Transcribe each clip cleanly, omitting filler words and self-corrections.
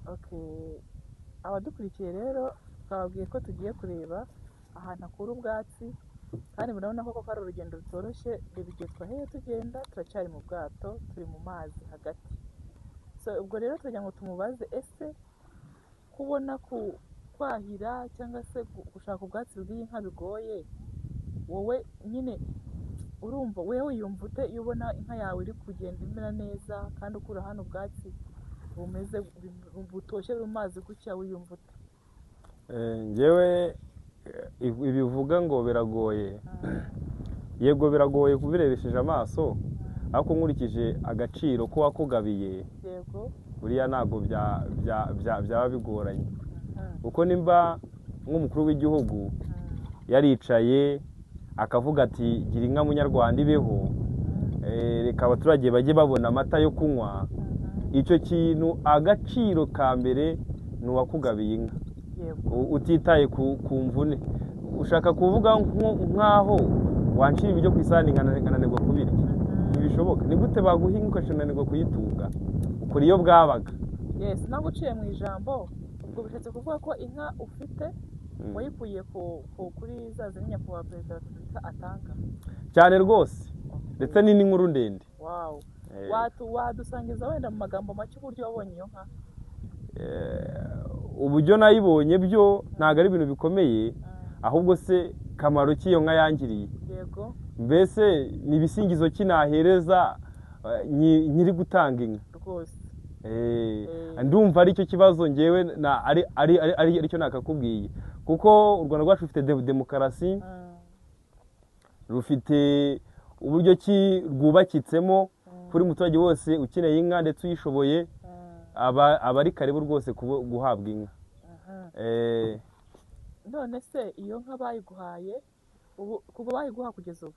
Okay. Abadukurikiye rero twababwiye ko tugiye kureba ahantu akura ubwatsi, kandi murabona ko koko ari urugendo rutoroshye. Reba igihe twaheye tugenda, turacyari mu bwato, turi mu mazi hagati. So ubwo rero turagira ngo tumubaze, ese kubona ku kwahira cyangwa se gushaka ubwatsi bw'iyi nka bigoye, wowe nyine urumva wewe wiyumva ute iyo ubona inka yawe iri kugenda imera neza kandi ukura hano ubwatsi bumeze butoshye buri mu mazi gutya, wiyumva ute? Njyewe ibivuga ngo biragoye, yego biragoye kubirebesheje amaso, ariko nkurikije agaciro ko wakugabiye, buriya ntabwo byaba bigoranye, kuko nimba nk'umukuru w'igihugu yaricaye akavuga ati gira inka munyarwanda ibeho, reka abaturage bajye babona amata yo kunywa, icyo kintu agaciro ka mbere ni uwakugabiye inka, utitaye ku mvune. Ushaka kuvuga nk'aho wancira ibiryo ku isahani nkananirwa kubirya, ntibishoboka. Ni gute baguha inka ugashananirwa kuyitunga? Ukora iyo bwabaga. Yes, ntabwo uciye mu ijambo, ubwo bishatse kuvuga ko inka ufite wayikuye kuri za zindi nyakubahwa perezida wa repubulika atanga? Cyane rwose, ndetse ni n'inkuru ndende. Wow. Wadusangiza wenda mu magambo make uburyo wabonye iyo nka? Uburyo nayibonye byo ntabwo ari ibintu bikomeye, ahubwo se kamaro k'iyo nka yangiriye, mbese ni ibisingizo ki nahereza nyiri gutanga inka rwose? Ndumva ari cyo kibazo ngewe aricyo nakakubwiye, kuko u Rwanda rwacu rufite demokarasi, rufite uburyo ki rwubakitsemo kuri muturage wose ukeneye inka ndetse uyishoboye aba ari karibu rwose guhabwa inka. None se iyo nka bayiguhaye ubu, kuva bayiguha kugeza ubu,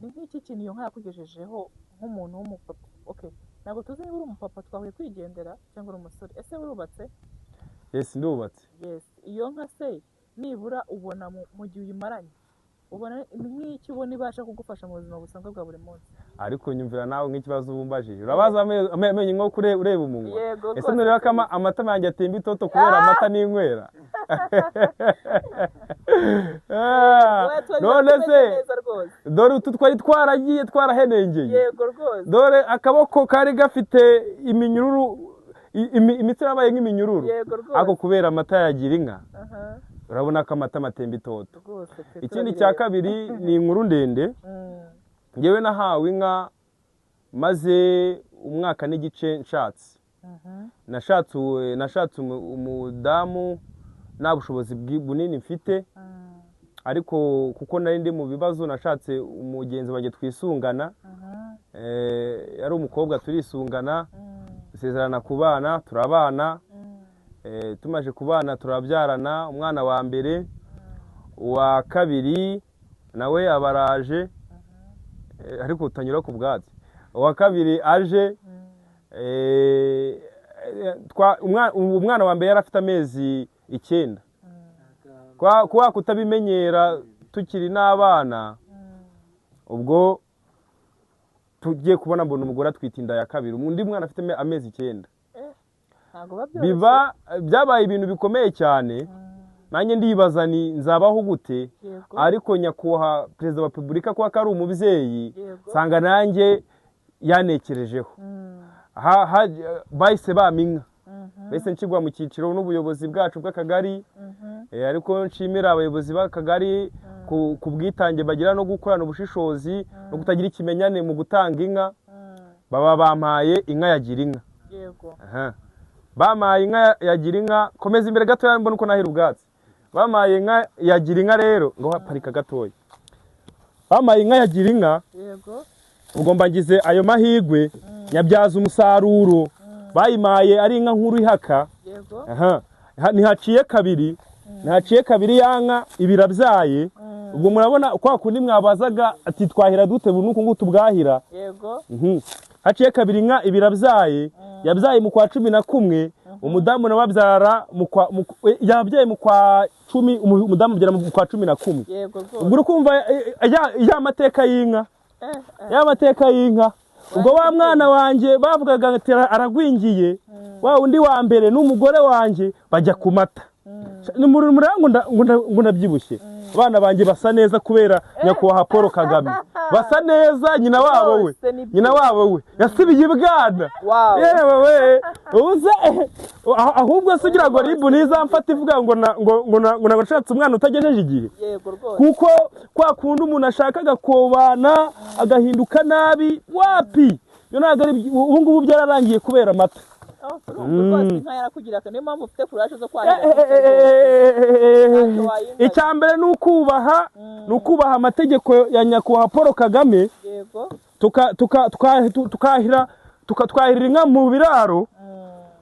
ni nk'iki kintu iyo nka yakugejejeho nk'umuntu w'umupapa? Okay, ntabwo tuzi niba uri umupapa twahuye kwigendera cyangwa uri umusore. Ese wurubatse? Yes, ndubatse. Yes. Iyo nka se nibura ubona mu gihe uyimaranye, ubona nk'iki ubona ibasha kugufasha mu buzima busanzwe bwa buri munsi? Ariko nyumvira nawe nk'ikibazo ubumbajije, urabaza amenyo nko ureba umunwa. Ese nureba ko amata yanjye atemba itoto kubera amata n'inywera? None se dore utu twari twaragiye twarahenengeye, dore akaboko kari gafite iminyururu, imitsi yabaye nk'iminyururu, ariko kubera amata yagira inka urabona ko amata matemba itoto. Ikindi cya kabiri ni inkuru ndende. Ngewe nahawe inka maze umwaka n'igice nshatse. Nashatse umudamu nta bushobozi bunini mfite, ariko kuko nari ndi mu bibazo nashatse umugenzi wanjye twisungana, yari umukobwa turisungana, dusezerana kubana, turabana, tumaje kubana turabyarana umwana wa mbere, uwa kabiri nawe abaraje, ariko utanyura ku bwatsi. Uwa kabiri aje, umwana wa mbere yari afite amezi 9. Kwa kutabimenyera tukiri n'abana, ubwo tugiye kubona mbona umugore atwite inda ya kabiri, undi mwana afite amezi 9. Biba byabaye ibintu bikomeye cyane, nanjye ndibaza ni nzabaho gute, ariko nyakubahwa perezida wa repubulika kwa ko ari umubyeyi, nsanga nanjye yanekerejeho. Bahise bampa inka, bahise nshigwa mu cyiciro n'ubuyobozi bwacu bw'akagari, ariko nshimira abayobozi b'akagari ku bwitange bagira no gukorana ubushishozi no kutagira ikimenyane mu gutanga inka. Baba bampaye inka yagira inka. Bampaye inka yagira inka, komeza imbere gatoya mbona uko nahira ubwatsi. Bampaye inka yagira inka rero, ngo parika gatoya. Bampaye inka yagira inka, ubwo mbangize ayo mahigwe nyabyaza umusaruro. Bayimaye ari inka nkuru ihaka. Ntihaciye kabiri, ntihaciye kabiri ya nka ibirabyaye. Ubwo murabona kwa kundi mwabazaga ati twahira dute bunuku ngo tubwahira. Haciye kabiri inka ibirabyaye, yabyaye mu kwa 11, umudamu nawe abyara yabyaye mu kwa 10, umudamu abyara mu kwa 11. Ubwo uri kumva ya mateka y'inka, ya mateka y'inka. Ubwo wa mwana wanjye bavugaga ati aragwingiye, wa undi wa mbere n'umugore wanjye bajya ku mata. Ngo ndabyibushye, abana banjye basa neza kubera nyakubahwa Paul Kagame, basa neza. Nyina wabo we, nyina wabo we yasibiye ibwana. Yewe we, uze ahubwo se ugira ngo ribu ntizamfata ivuga ngo ngo nashatse umwana utagejeje igihe. Kuko kwa kundi umuntu ashaka agakobana agahinduka nabi, wapi yo ntabwo ari ubu ngubu byararangiye kubera amata. Icya mbere ni ukubaha, ni ukubaha amategeko ya nyakubahwa Paul Kagame, tukahirira inka mu biraro.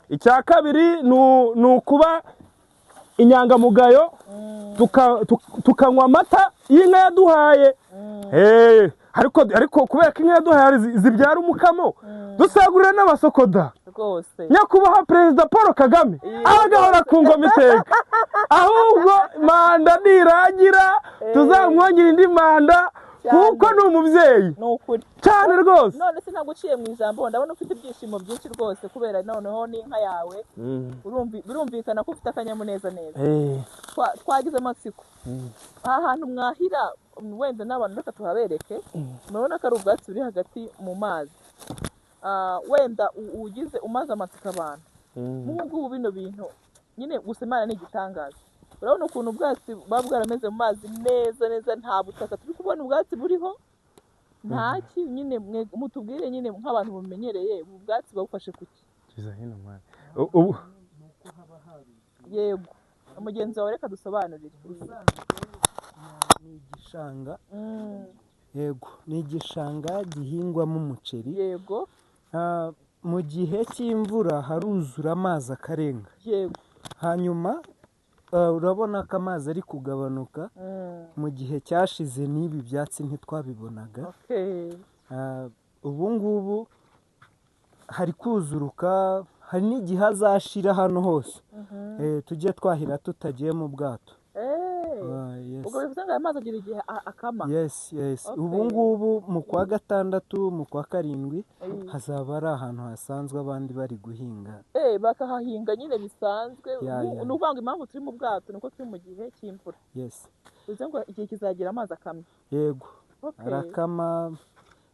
Icya kabiri ni ukuba inyangamugayo, tukanywa amata y'inka yaduhaye. Ariko kubera ko inka yaduhaye zibyara umukamo, dusagurira n'amasoko da. Nyakubahwa Perezida Paul Kagame aragahora ku ngoma iteka, ahubwo manda nirangira tuzamwongera indi manda kuko ni umubyeyi cyane rwose. None se ntabwo uciye mu ijambo, ndabona ufite ibyishimo byinshi rwose kubera noneho n'inka yawe, birumvikana ko ufite akanyamuneza neza. Twagize amatsiko aha hantu mwahira, wenda n'abantu reka tuhabereke. Murabona ko ari ubwatsi buri hagati mu mazi. Wenda ugize umaze amatsiko abantu nk'ubu bino bintu nyine gusa Imana ni igitangaza. Urabona ukuntu ubwatsi buba bwarameze mu mazi neza neza, nta butaka turi kubona, ubwatsi buriho nta ki nyine. Mutubwire nyine nk'abantu bumenyereye ubu bwatsi babufashe kuki? Yego mugenzi wawe reka dusobanurire. Ni igishanga. Yego, ni igishanga gihingwamo umuceri. Yego. Mu gihe cy'imvura haruzura amazi akarenga. Yego. Hanyuma urabona ko amazi ari kugabanuka. Mu gihe cyashize n'ibi byatsi ntitwabibonaga. Ubu ngubu hari kuzuruka, hari n'igihe azashira hano hose. Tujye twahira tutagiye mu bwato. Ubwo bivuze ngo amazi agira igihe akama. Yes, yes. Ubu ngubu mu kwa 6, mu kwa 7 hazaba ari ahantu hasanzwe abandi bari guhinga. Bakahahinga nyine bisanzwe. Ni ukuvuga ngo impamvu turi mu bwato nuko turi mu gihe cy'imvura. Yes. Bivuze ngo igihe kizagira amazi akamye. Yego. Arakama,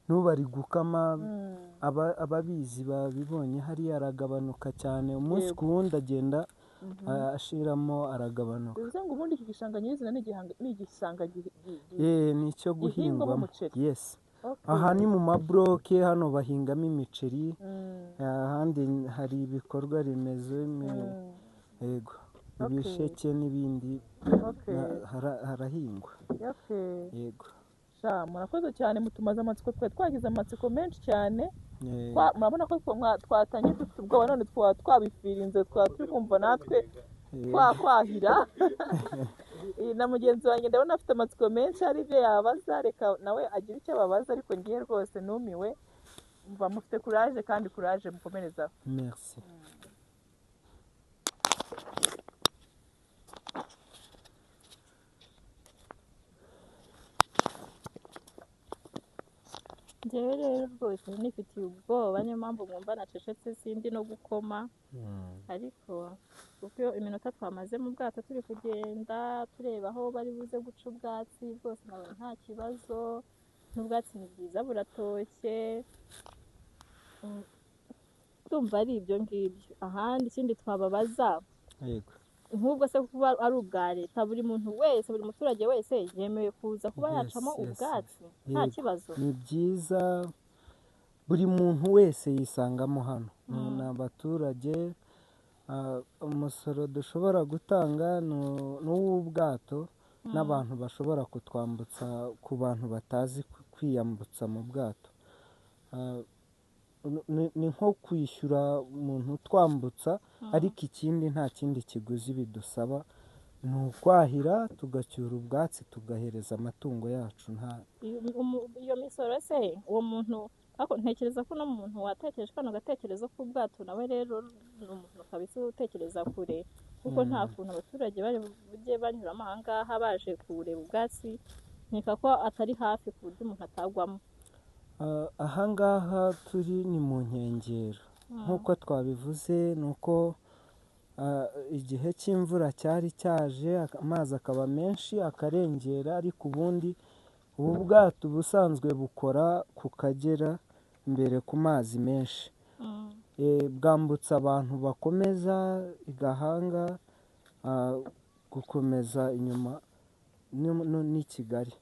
n'ubu ari gukama. Ababizi babibonye hariya aragabanuka cyane, umunsi ku wundi agenda ashiramo aragabanuka. Bivuze ngo ubundi iki gishanga nyirizina ni igishanga ni icyo guhingwamo. Yes. Aha ni mu mabloke, hano bahingamo imiceri, ahandi hari ibikorwa remezo, yego, ibisheke n'ibindi harahingwa. Yego. Murakoze cyane, mutumaze amatsiko, twari twagize amatsiko menshi cyane. Murabona ko twatangiye dufite ubwoba, none twabifirinze, turi kumva natwe twakwahira. Na mugenzi wanjye ndabona afite amatsiko menshi, hari ibyo yabaza, reka nawe agire icyo ababaza, ariko ngiye rwose numiwe. Mva mufite courage, kandi courage mukomereza. Merci. Njyewe rero rwose nifitiye ubwoba, niyo mpamvu mwumva nacecetse sindi no gukoma. Ariko kuko iminota twamaze mu bwato turi kugenda tureba aho bari buze guca ubwatsi, rwose nkabona nta kibazo, n'ubwatsi ni bwiza buratoshye, ndumva ari ibyo ngibyo. Ahandi ikindi twababaza, nk'ubwo se kuba ari ubwa leta, buri muntu wese, buri muturage wese yemewe kuza kuba yacamo ubwatsi nta kibazo. Ni byiza, buri muntu wese yisangamo hano. Ni abaturage, umusoro dushobora gutanga ni uw'ubwato n'abantu bashobora kutwambutsa ku bantu batazi kwiyambutsa mu bwato. Ni nko kwishyura umuntu utwambutsa, ariko ikindi nta kindi kiguzi bidusaba, ni ukwahira tugacyura ubwatsi tugahereza amatungo yacu. Nta iyo misoro se uwo muntu, ariko ntekereza ko no muntu watekereje kano gatekerezo k'ubwato nawe rero ni umuntu kabisa utekereza kure, kuko nta kuntu abaturage bari bujye banyuramo aha ngaha baje kureba ubwatsi, nkeka ko atari hafi ku buryo umuntu atagwamo. Ahangaha turi ni mu nkengero nk'uko twabivuze, ni uko igihe cy'imvura cyari cyaje, amazi akaba menshi akarengera, ariko ubundi ubu bwato ubusanzwe bukora ku Kagera imbere ku mazi menshi. Bwambutsa abantu bakomeza i Gahanga, gukomeza inyuma n'i Kigali.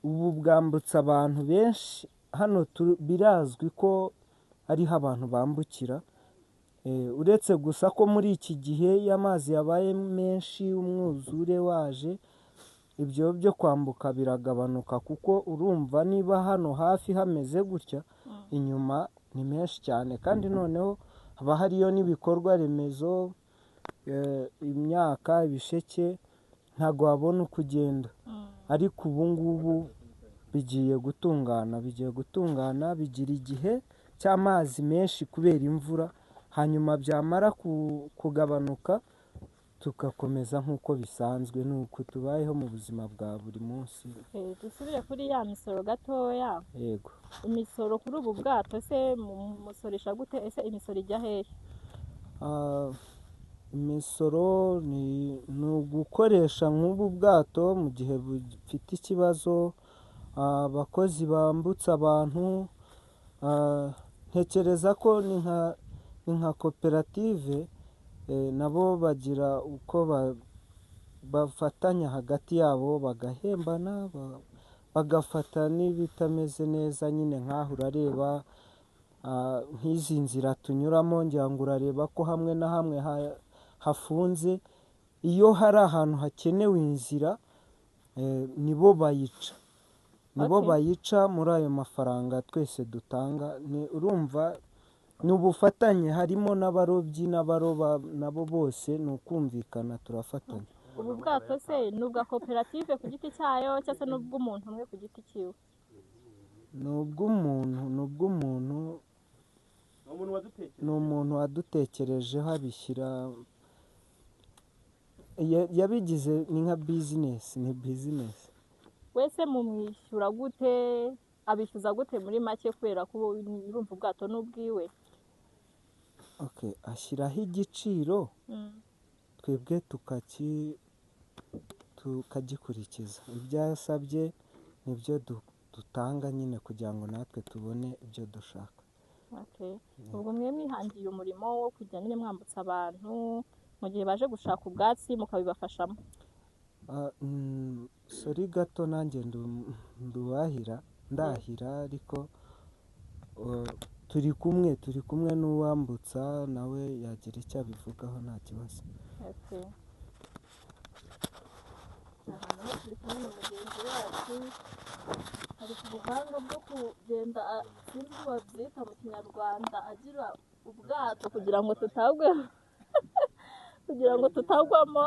Ubu bwambutsa abantu benshi hano, birazwi ko ariho abantu bambukira. Uretse gusa ko muri iki gihe iyo amazi yabaye menshi, umwuzure waje, ibyo byo kwambuka biragabanuka, kuko urumva niba hano hafi hameze gutya, inyuma ni menshi cyane. Kandi noneho haba hariyo n'ibikorwa remezo, imyaka, ibisheke, ntabwo wabona uko ugenda. Ariko ubu ngubu bigiye gutungana, bigiye gutungana, bigira igihe cy'amazi menshi kubera imvura, hanyuma byamara kugabanuka tugakomeza nk'uko bisanzwe, ni uko tubayeho mu buzima bwa buri munsi. Dusubire kuri ya misoro gatoya. Yego. Imisoro kuri ubu bwato se musoresha gute? Ese imisoro ijya hehe? Imisoro ni ugukoresha nk'ubu bwato mu gihe bufite ikibazo, abakozi bambutsa abantu. Ntekereza ko ni nka koperative, nabo bagira uko bafatanya hagati yabo, bagahembana, bagafata n'ibitameze neza nyine. Nk'aho urareba nk'izi nzira tunyuramo, ngira ngo urareba ko hamwe na hamwe hafunze. Iyo hari ahantu hakenewe inzira, nibo bayica, nibo bayica muri ayo mafaranga twese dutanga. Urumva ni ubufatanye, harimo n'abarobyi n'abaroba, nabo bose ni ukumvikana, turafatanya. Ubu bwato se ni ubwa koperative ku giti cyayo, cyangwa se ni ubw'umuntu umwe ku giti cyiwe? Ni ubw'umuntu, ni ubw'umuntu, ni umuntu wadutekerejeho abishyira, yabigize ni nka bizinesi, ni bizinesi. Wese mumwishyura gute? Abishyuza gute muri make, kubera ko urumva ubwato n'ubwiwe? Ashyiraho igiciro, twebwe tukagikurikiza. Ibyo yasabye nibyo dutanga nyine, kugira ngo natwe tubone ibyo dushaka. Ubwo mwe mwihangiye umurimo wo kujya nyine mwambutsa abantu mu gihe baje gushaka ubwatsi, mukabibafashamo? Sori gato, nanjye nduwahira, ndahira, ariko turi kumwe n'uwambutsa, nawe yagira icyo abivugaho, nta kibazo. Aha turi kumwe na mugenzi wacu, ari ku buhanga bwo kugenda, sinzi uko babyita mu Kinyarwanda, agira ubwato kugira ngo tutagwemo, kugira ngo tutagwamo.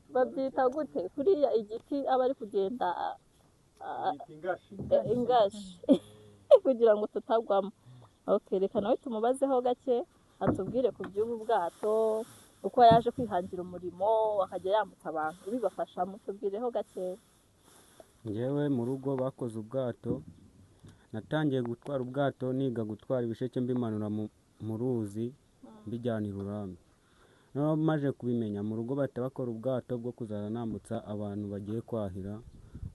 Babyita gute kuriya igiti aba ari kugenda? Ingashi, kugira ngo tutagwamo. Reka nawe tumubazeho gake, atubwire ku by'ubu bwato, uko yaje kwihangira umurimo akajya yambutsa abantu, ubibafashamo. Tubwireho gake. Njyewe mu rugo bakoze ubwato, natangiye gutwara ubwato niga gutwara ibisheke mbimanura mu ruzi mbijyana i Rurambi. Noneho maje kubimenya mu rugo bahita bakora ubwato bwo kuzaza nambutsa abantu bagiye kwahira,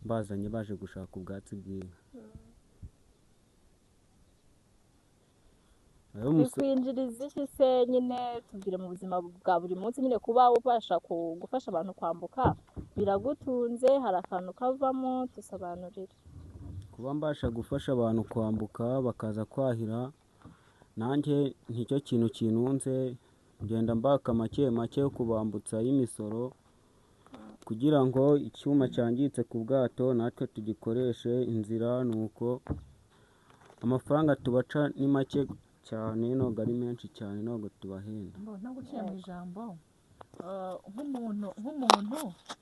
bazanye baje gushaka ubwatsi bw'inka. Bikwinjiriza iki se nyine? Tubwire mu buzima bwa buri munsi nyine, kuba ubasha gufasha abantu kwambuka biragutunze, hari akantu kavamo? Tusobanurire. Kuba mbasha gufasha abantu kwambuka bakaza kwahira, nanjye nicyo kintu kinunze, ngenda mbaka make make yo kubambutsa y'imisoro, kugira ngo icyuma cyangiritse ku bwato natwe tugikoreshe inzira. Nuko amafaranga tubaca ni make cyane, ntabwo ari menshi cyane, ntabwo tubahenda. Ntabwo uciye mu ijambo,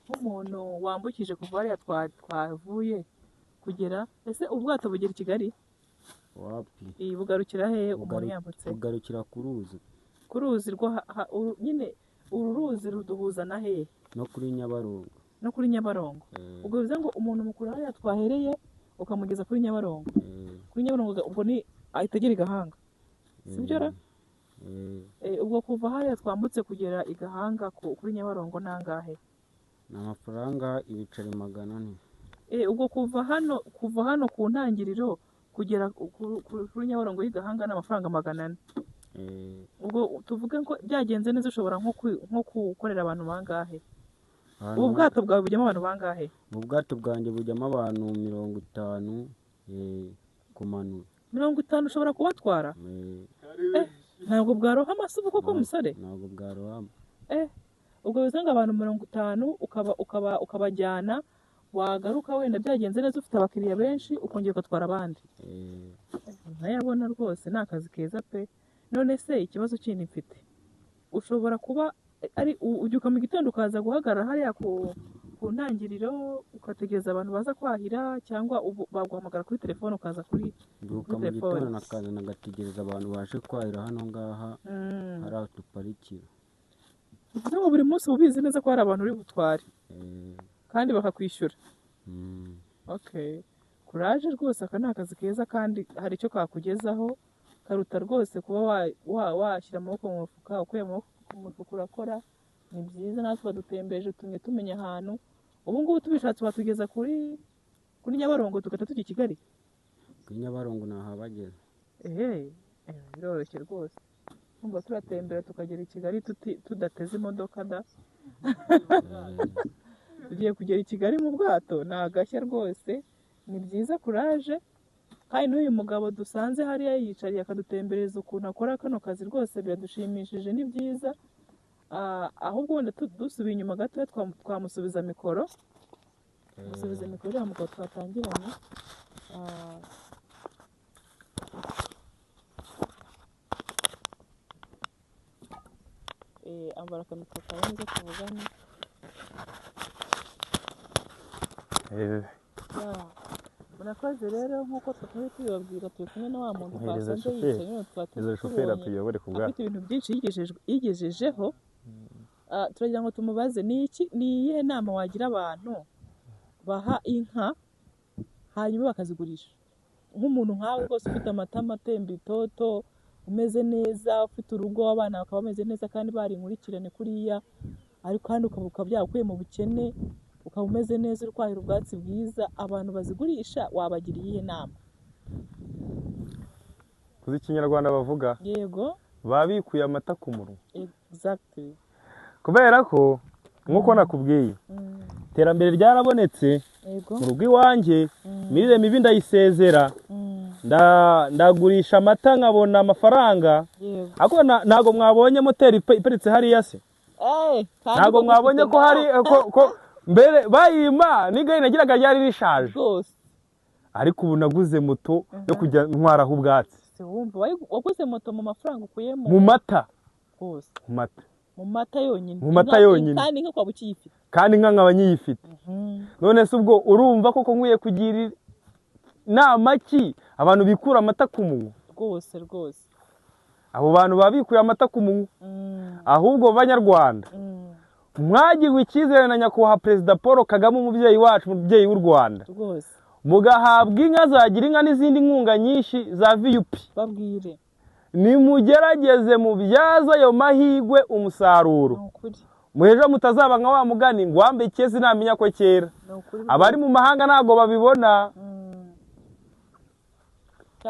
nk'umuntu wambukije kuva hariya twavuye kugera, ese ubwato bugera i Kigali? Wapi. Bugarukira hehe umuntu yambutse? Bugarukira ku ruzi. Ku ruzi rwo nyine, uru ruzi ruduhuza na hehe? No kuri Nyabarongo. No kuri Nyabarongo. Ubwo bivuze ngo umuntu mukuru hariya twahereye ukamugeza kuri Nyabarongo. Kuri Nyabarongo ubwo ni ahita agera i Gahanga, sibyo ra? Ubwo kuva hariya twambutse kugera i Gahanga kuri Nyabarongo nangahe? Ni amafaranga ibiceri 400. Ubwo kuva hano ku ntangiriro kugera kuri Nyabarongo y'i Gahanga ni amafaranga 400. Ubwo tuvuge ko byagenze neza ushobora nko gukorera abantu bangahe? Ubu bwato bwawe bujyamo abantu bangahe? Ubu bwato bwanjye bujyamo abantu 50 kumanura. 50 ushobora kubatwara? Ntabwo bwarohama se koko musore? Ntabwo bwarohama. Ubwo bivuze ngo abantu 50 ukabajyana, wagaruka wenda byagenze neza ufite abakiriya benshi ukongera ugatwara abandi. Nkayabona rwose ni akazi keza pe. None se ikibazo kindi mfite, ushobora kuba ari ubyuka mu gitondo ukaza guhagarara hariya ku ntangiriro ugategereza abantu baza kwahira, cyangwa baguhamagara kuri telefone ukaza kuri mbyuka mu gitondo nakaza nagategereza abantu baje kwahira hano ngaha hari aho duparikira. Bivuze ngo buri munsi ubizi neza ko hari abantu uri butware kandi bakakwishyura. Okay, kuraje rwose, aka ni akazi keza kandi hari icyo kakugezaho karuta rwose kuba washyira amaboko mu mufuka. Ukuye amaboko mu mufuka urakora, ni byiza. Natwe badutembeje tumwe tumenya ahantu. Ubu ngubu tubishatse watugeza kuri Nyabarongo tugahita tujya i Kigali. Kuri Nyabarongo nahabageza. Biroroshye rwose, kumva turatembera tukagera i Kigali tudateze imodoka da. Tugiye kugera i Kigali mu bwato, ni agashya rwose, ni byiza, kuraje. Kandi n'uyu mugabo dusanze hariya yiyicariye akadutembereza ukuntu akora kano kazi rwose biradushimishije, ni byiza. Ahubwo wenda dusubiye inyuma gato twamusubiza mikoro, musubiza mikoro uriya mugabo twatangiranye. Ambara akamikoro kawe neza tuvugane. Murakoze rero, nk'uko twari tubibabwira turi kumwe na wa muntu twasanze yicaye, afite ibintu byinshi yigejejeho. Turagira ngo tumubaze ni iyihe nama wagira abantu baha inka hanyuma bakazigurisha? Nk'umuntu nkawe rwose ufite amatama atemba itoto, umeze neza, ufite urugo, abana bakaba bameze neza kandi bari inkurikirane kuriya, ariko kandi ukaba byakuye mu bukene, ukaba umeze neza, uri kwahira ubwatsi bwiza, abantu bazigurisha wabagira iyihe nama? Kuzi Ikinyarwanda bavuga? Yego. Babikuye amata ku munwa. Exactly. Kubera ko nkuko nakubwiye iterambere ryarabonetse mu rugo iwanjye, imirire mibi ndayisezera, ndagurisha amata nkabona amafaranga. Ariko ntabwo mwabonye moteri iparitse hariya se? Ntabwo mwabonye ko hari ko mbere bayima n'igare nagiraga ryari rishaje rwose, ariko ubu naguze moto yo kujya ntwaraho ubwatsi. Wumva waguze moto mu mafaranga ukuyemo mu mata rwose, mu mata yonyine, mu mata yonyine, kandi inka ukaba ukiyifite, kandi inka nkaba nyiyifite. None se ubwo urumva koko nkwiye kugira inama ki abantu bikura amata ku munwa? Rwose rwose abo bantu babikuye amata ku munwa. Ahubwo banyarwanda mwagirwe icyizere na nyakubahwa Perezida Paul Kagame, umubyeyi wacu, umubyeyi w'u Rwanda, mugahabwa inka zagira inka n'izindi nkunga nyinshi za VUP. Babwire nimugerageze mubyaze ayo mahigwe umusaruro, muhejo mutazaba nka wa mugani ngo wambe ikezi namenya ko kera. Abari mu mahanga ntabwo babibona.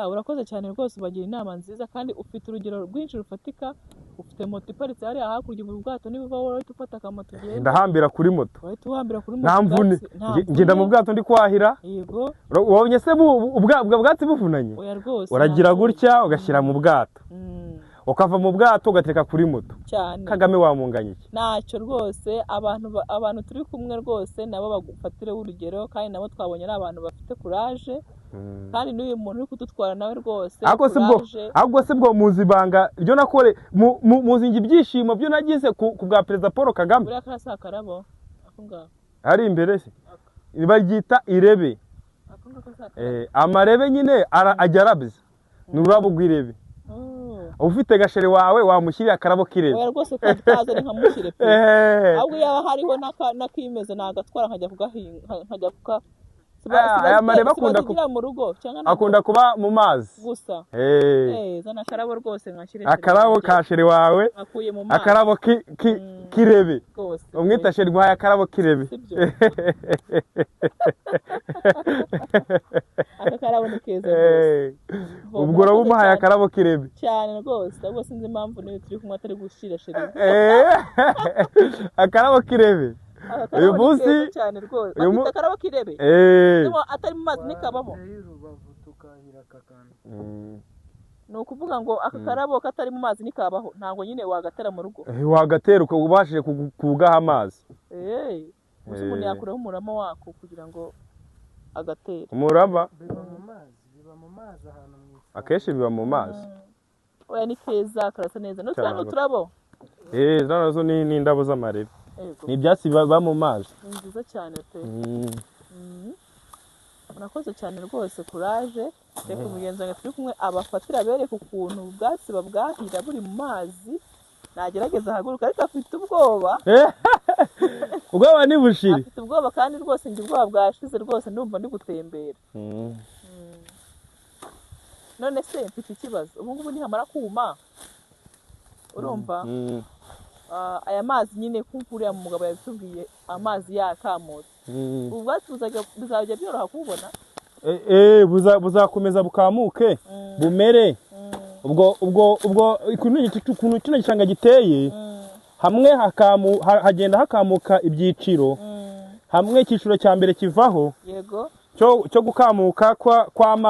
Urakoze cyane rwose, ubagira inama nziza kandi ufite urugero rwinshi rufatika. Ufite moto iparitse hariya hakurya mu bwato, niba uva wowe ufata akamoto ugenda. Ndahambira kuri moto. Wahita uhambira kuri moto. Nta mvune. Ngenda mu bwato ndi kwahira. Yego. Wabonye se ubwa bwatsi buvunanye? Oya rwose. Uragira gutya ugashyira mu bwato. Ukava mu bwato ugatereka kuri moto. Cyane. Kagame wamunganye iki? Ntacyo rwose, abantu turi kumwe rwose nabo bagufatireho urugero, kandi nabo twabonye ari abantu bafite courage. Kandi n'uyu muntu uri kudutwara nawe rwose ahubwo se bwo muzi ibanga ryo nakore muzi ngi ibyishimo byo nagize ku bwa Perezida Paul Kagame. Buriya karasa akarabo ako ngako hari imbere se baryita irebe, amarebe nyine ajya arabye, ni ururabo rw'irebe. Ufite gashere wawe wamushyiriye akarabo k'irebe. Oya rwose kataza nkamushyire pe. Ahubwo yaba hariho n'akimeza nagatwara nkajya kugahinga, nkajya kuka Aya marebe akunda mu rugo cyangwa akunda kuba mu mazi gusa. Zana akarabo rwose nkashyire akarabo ka sheri wawe, akuye mu mazi, akarabo kirebe umwita sheri guhaye akarabo kirebe. Aka karabo ni keza rwose. Ubwo urabumuhaye akarabo kirebe cyane rwose, ahubwo sinzi impamvu niyo turi kumwe atari gushira sheri. Akarabo kirebe uyu munsi cyane rwose, bafite akarabo kirebe atari mu mazi ntikabamo. Ni ukuvuga ngo aka karabo katari mu mazi nikabaho, ntabwo nyine wagatera mu rugo. Wagatera ubashije kugaha amazi. Gusa umuntu yakuraho umurama wako kugira ngo agatere. Umurama biba mu mazi, biba mu mazi ahantu mu ishyamba. Akenshi biba mu mazi. Oya ni keza, karasa neza. N'utwana turabo. Nazo ni indabo z'amarebe. Ni ibyatsi biba mu mazi. Ni nziza cyane pe. Murakoze cyane rwose, courage. Reka umugenzi wanjye turi kumwe abafatira bereka ukuntu ubwatsi babwahira buri mu mazi. Nagerageza ahaguruka ariko afite ubwoba. Ubwoba ni bushiri. Afite ubwoba kandi rwose njye ubwoba bwashize rwose, ndumva ndi gutembera. None se mfite ikibazo, ubu ngubu nihamara kuma urumva aya mazi nyine kuko uriya mugabo yabitubwiye amazi yakamutse, ubwatsi buzajya byoroha kububona. Buzakomeza bukamuke bumere. Ubwo ubwo ubwo ukuntu kino gishanga giteye, hamwe hagenda hakamuka ibyiciro, hamwe icyiciro cya mbere kivaho yego cyo gukamuka kw'amazi.